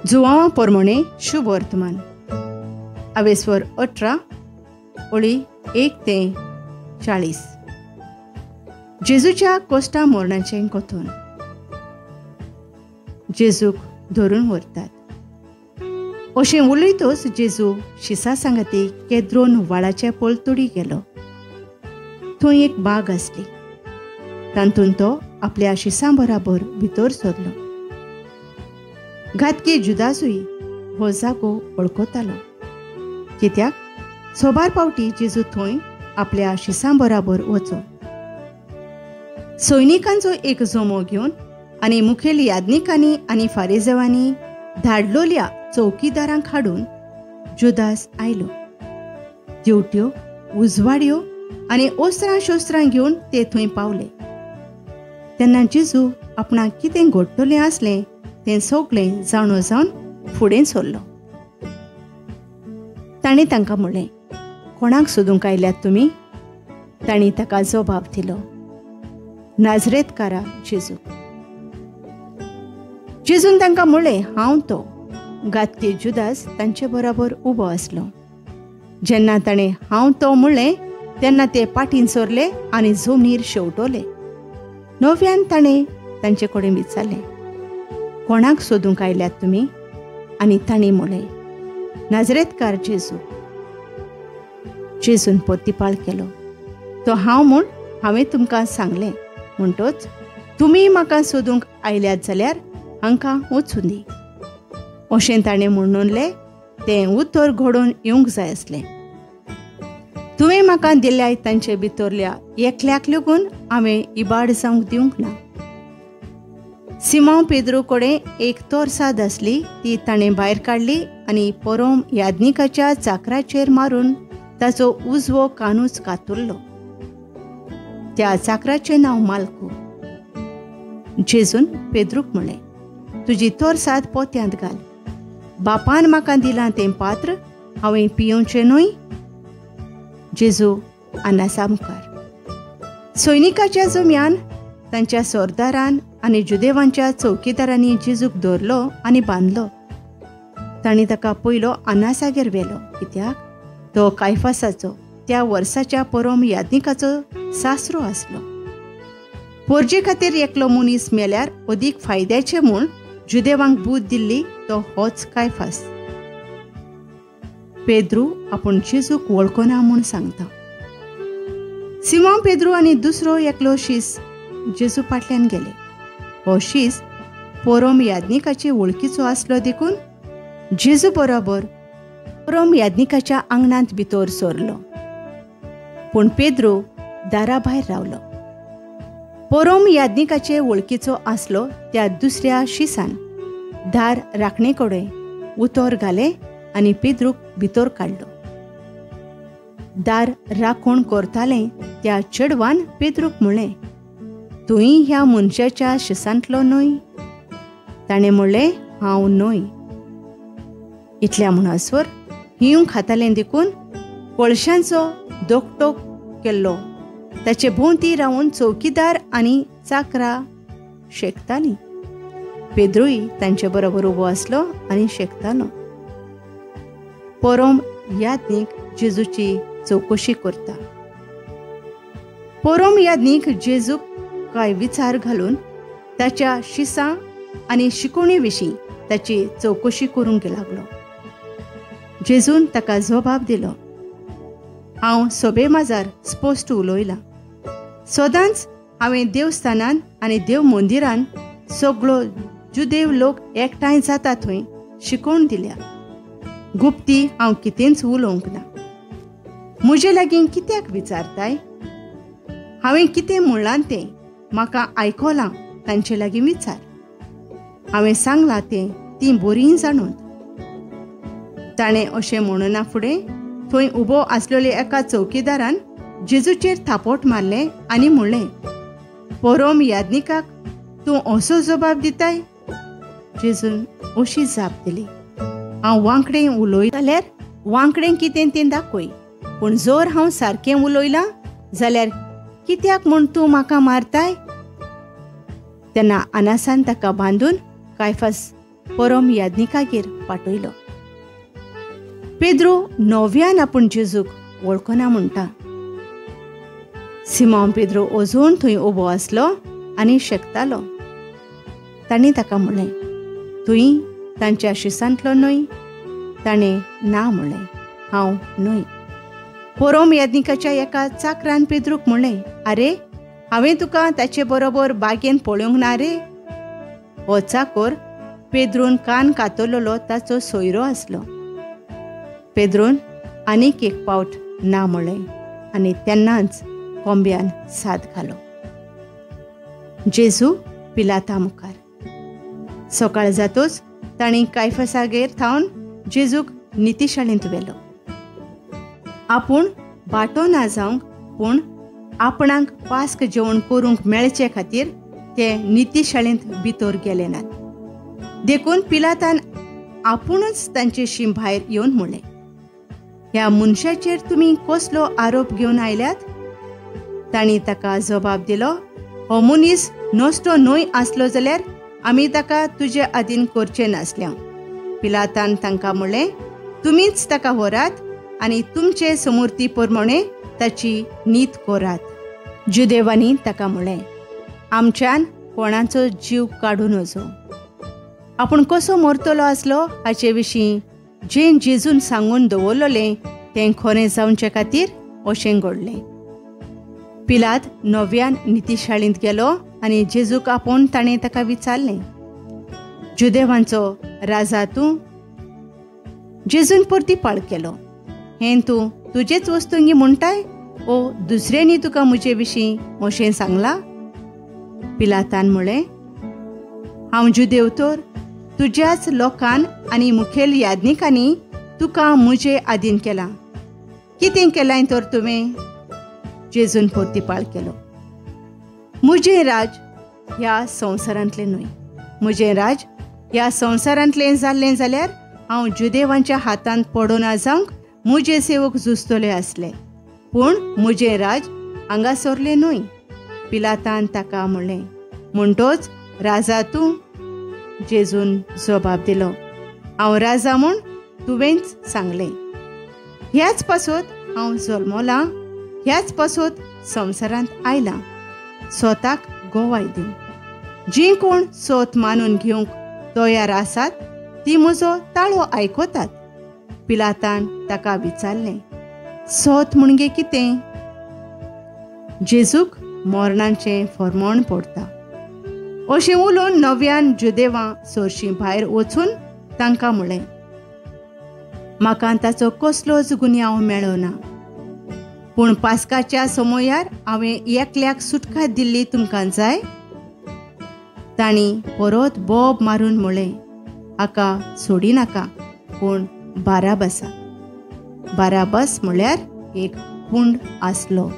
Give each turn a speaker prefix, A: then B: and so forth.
A: जुवांवा पोरमोणे शुभ वर्तमान आवेस्वर 18 ओळी 1 ते 40. जेजूच्या कोश्टा मोरणाचें कथन. जेजूक धरून व्हरतात. अशें उलयतच जेजू शिसा सांगाती केद्रोन व्हाळाच्या पलतडी गेलो. थंय एक बाग आसली. तातूंत तो आपल्या शिसां बराबर भितर सरलो. घातकी जुदासूय हो जागो वळखतालो, कित्याक सोबार पावटी जेजू थंय आपल्या शिसां बराबर वचो. सैनिकांचो एक जमो घेवन आनी मुखेल याज्ञिकांनी आनी फारिजेवांनी धाडलोल्या चौकीदारांक हाडून जुदास आयलो. दिवट्यो, उजवाड्यो आनी ओस्त्रां शस्त्रां घेवन ते थंय पावले. तेन्ना जेजू आपणाक कितें घडटलें आसलें तें सगळें जाणो जावन फुडें सरलो. ताणें तांकां म्हणलें, कोणाक सोदूंक आयल्यात तुमी? तांणी ताका जबाब दिलो, नाजरेतकारा जेजू. जेजून तांकां म्हणलें, हांव तो. घातकी जुदास तांचे बराबर उबो आसलो. जेन्ना ताणें हांव तो म्हणलें तेन्ना ते पाटीन सरले आनी जमनीर शेवटोले. नव्यान ताणें तांचे कडेन विचारलें, कोणाक सोदूंक आयल्यात तुमी? आनी तांणी म्हणलें, नाजरेतकार जेजू. जेजून प्रतिपाळ केलो, तो हांव म्हूण हांवें तुमकां सांगलें, म्हणटच तुमी म्हाका सोदूंक आयल्यात जाल्यार हांकां वचूं दी. अशें ताणें म्हणूनलें तें उतर घडोवन येवंक जाय आसलें. तुवें म्हाका दिल्याय तांचे भितरल्या एकल्याक लागून हांवें इबाड जावंक दिवंक ना. सिमांव पेद्रू कडेन एक तोरसाद आसली, ती ताणें भायर काडली आनी परोम याज्ञिकाच्या चाकराचेर मारून ताचो उजवो कानूच कातुरलो. त्या चाकराचें नांव मालकू. जेजून पेद्रूक म्हणलें, तुजी तोरसाद पोत्यांत घाल. बापान म्हाका दिलां तें पात्र हांवें पियोवचें न्हय? जेजू आनासा मुखार. सैनिकाच्या जम्यान तांच्या सरदारान आनी जुदेवांच्या चौकीदारांनी जेजूक धरलो आनी बांदलो. तांणी ताका पयलो आनासागेर व्हेलो, कित्याक तो कायफासाचो त्या वर्साच्या परोम याज्ञिकाचो सासरो आसलो. पोरजे खातीर एकलो मनीस मेल्यार अदीक फायद्याचें म्हूण जुदेवांक बूद दिल्ली तो होच कायफास. पेद्रू आपूण जेजूक वळखना म्हूण सांगता. सिमांव पेद्रू आनी दुसरो एकलो शीस जेजू फाटल्यान गेले. हो शीस पोरोम याज्ञिकाचे वळखीचो आसलो देखून जेजू बरोबर पोरोम याज्ञिकाच्या आंगणांत भितर सरलो. पूण पेद्रू दारा भायर रावलो. पोरोम याज्ञिकाचे वळखीचो आसलो त्या दुसऱ्या शिसान दार राखणे कडेन उतर घालें आनी पेद्रूक भितर काडलो. दार राखण करतालें त्या चेडवान पेद्रूक म्हणलें, तूंय ह्या मनशाच्या शिसांतलो न्हय? ताणें म्हणलें, हांव न्हय. इतल्या म्हणसर हिंव खातालें देखून कोळशांचो दोकटो केल्लो. ताचे भोंवती रावन चौकीदार आनी चाकरां शेकतालीं. पेद्रूय तांचे बरोबर उबो आसलो आनी शेकतालो. पोरोम याज्ञीक जेजूची चवकशी करता. पोरोम याज्ञीक जेजूक कांय विचार घालून ताच्या शिसां आनी शिकोवणे विशीं ताची चवकशी करूंक लागलो. जेजून ताका जबाब दिलो, हांव सोबे माजार स्पश्ट उलयलां. सदांच हांवें देवस्थानान आनी देव मंदिरान सगळो जुदेव लोक एकठांय जाता थंय शिकोवन दिल्या. गुप्ती हांव कितेंच उलोवंक ना. म्हजे लागीं कित्याक विचारताय? हांवें कितें म्हणलां तें म्हाका आयकलां तांचे लागीं विचार. हांवें सांगलां तें तीं बरीं जाणून. ताणें अशें म्हणना फुडें थंय उबो आसलेल्या एका चौकीदारान जेजूचेर थापोट मारलें आनी म्हणलें, पोरोम याज्ञिकाक तूं असो जबाब दिताय? जेजून अशी जाप दिली, हांव वांकडें उलयतां जाल्यार वांकडें कितें तें दाखय, पूण जर हांव सारकें उलयलां जाल्यार कित्याक म्हूण तूं म्हाका मारताय? तेन्ना अनासान ताका बांदून कायफास परम याज्ञिकागेर पाठयलो. पेद्रू नव्यान आपूण जेजूक वळखना म्हणटा. सिमांव पेद्रो अजून थंय उबो आसलो आनी शेकतालो. तांणी ताका म्हणलें, तुंय तांच्या शिसांतलो न्हय? ताणें ना म्हणलें, हांव न्हय. परम याज्ञिकाच्या एका चाकरान पेद्रूक म्हणलें, आरे, हांवें तुका ताचे बरोबर बागेन पळोवंक ना रे? हो चाकोर पेद्रून कान कातरलेलो ताचो सोयरो आसलो. पेद्रून आनीक एक पावट ना म्हणलें आनी तेन्नाच कोंब्यान साद घालो. जेजू पिलाता मुखार. सकाळ जातूच तांणी कायफासागेर थावन जेजूक नितीशाळेंत व्हेलो. आपूण बाटो ना जावंक पूण आपणाक पास्क जेवण करूंक मेळचे खातीर ते नितीशाळेंत भितर गेले नात. देखून पिलातान आपुणूच तांचेशी भायर येवन म्हणलें, ह्या मनशाचेर तुमी कसलो आरोप घेवन आयल्यात? तांणी ताका जबाब दिलो, हो मनीस नश्टो न्हय आसलो जाल्यार आमी ताका तुजे आदीन करचे नासले. पिलातान तांकां म्हणलें, तुमीच ताका व्हरात आनी तुमचे समूर्ती प्रमाणे ताची नीत करात. जुदेवांनी ताका म्हणलें, आमच्यान कोणाचो जीव काडूं नजो. आपूण कसो मरतलो आसलो हाचे विशीं जें जेजून सांगून दवरलें तें खरें जावचे खातीर अशें घडलें. पिलात नव्यान नितीशाळेंत गेलो आनी जेजूक आपोवन ताणें ताका विचारलें, जुदेवांचो राजा तूं? जेजून परती पाळ केलो, हें तूं तुजेच वस्तुंगी म्हणटाय ओ दुसऱ्यांनी तुका म्हजे विशीं अशें सांगलां? पिलातान म्हणलें, हांव जुदेव तर तुज्याच लोकान आनी मुखेल याज्ञिकांनी तुका म्हजे आदीन केलां. कितें केलां तर तुवें? जेजून परतीपाळ केलो, म्हजें राज ह्या संवसारांतलें न्हय. म्हजें राज ह्या संवसारांतलें जाल्लें जाल्यार हांव जुदेवांच्या हातांत पडना जावंक म्हजे सेवक झुजतले आसले, पूण म्हजें राज हांगासरलें न्हय. पिलातान ताका म्हणलें, म्हणटोच राजा तूं? जेजून जबाब दिलो, हांव राजा म्हूण तुवेंच सांगलें. ह्याच पासत हांव जल्मलां, ह्याच पासत संवसारांत आयलां, स्वताक गोवाय दिवंक. जीं कोण सोत मानून घेवंक तयार आसात ती म्हजो ताळो आयकतात. पिलातान ताका विचारलें, सोत म्हणजे कितें? जेजूक मरणाचें फर्माण पडटा अशें उलोवन नव्यान जुदेवां सरशीं भायर वचून तांकां म्हणलें, म्हाका ताचो कसलोच गुन्यांव मेळना, पूण पास्काच्या समयार हांवें एकल्याक सुटका दिल्ली तुमकां जाय? तांणी परत बोब मारून म्हणलें, हाका सोडिनाका, पूण बाराबसा. बाराबस म्हळ्यार एक पूंड आसलो.